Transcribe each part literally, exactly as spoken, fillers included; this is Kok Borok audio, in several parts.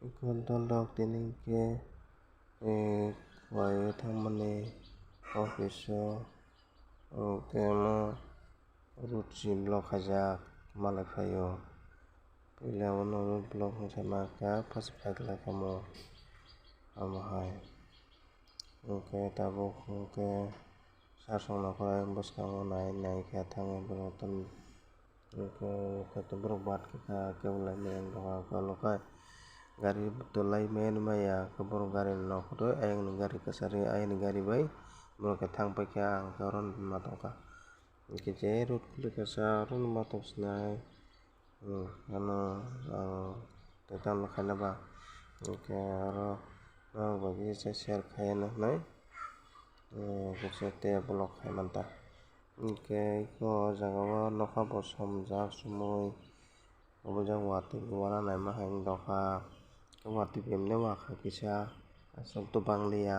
Eko dol rok tini hwnkhe, eh, khlaiwi thangmani office o, hwnkhe omo road si block khaijak malai phaio. Puila ono road block wngkha ma kha, first fight lai kha omo, omo hai. Hwnkhe tabuk hwnkhe sir song nokholai bwskango nai nai khe thangwi borok tong. Hwnkhe kaitor borok bat khe kha kebo lai maya wng tongkha, ulo khe gari tolai maya wng maya khe borok gari ni nokotwi ayang ni gari kwchari ayang ni gari bai borok khe thang paikha, ang khe oro ma tongkha. Hwnkhe je road kwlwi kha sa oro ma tong sinai. Hmm, ano ang tei tamo khaina ba. Hwnkhe oro norok bai kisa share khaina hinwi, hmm, kisa tei vlog khai manta. Hwnkhe eko o jaga o nokha bo somjak sumui obojak watwi wana naima hai wng tongkha. Watwi bemle wakha kisa aswk to bangliya.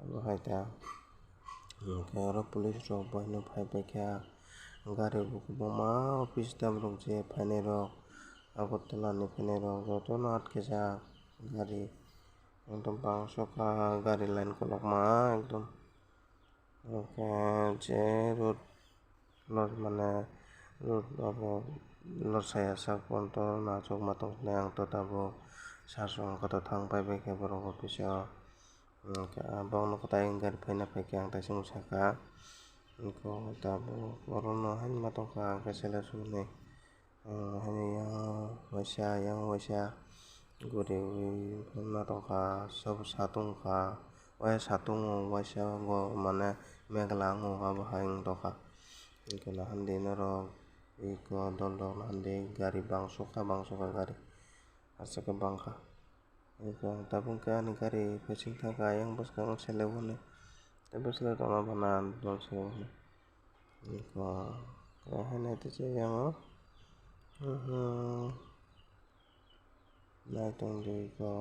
Omo hai ta. Hwnkhe oro police rok boino phai paikha. Gari bo kwbangma office staff rok je phainai rok, Agartala ni phainai rok jotono atkijak gari. Ekdom bangso kha gari line kolokma ekdom. Hwnkhe je road Lor mane, abo lor saya sak pon to nachok ma tong sinai ang to tabuk sir song khe to thang pai bai khe borok office o. Hwnkhe ah, bokno kwtai wng gari phaina phaikhe ang taisong saka. Hwnkhe tabuk orono haino ma tongkha ang khe seleng sumani. Haino yang waisa, yang waisa guriwi ma tongkha, sabo satung wngkha. Waisa satung o, waisa go mane megla wngo, abo hai wng tongkha. Hwnkhe nahan di norok. Eko dol rok nahan di gari bangso kha, bangso kha gari. Aswk khe bangkha. Eko tabuk khe ani gari packing thangkha, ayang bwskango seleng mani. Tei bwskango tongma bana dol seleng mani. Eko khe haino tei se yang o. Nai tong di eko.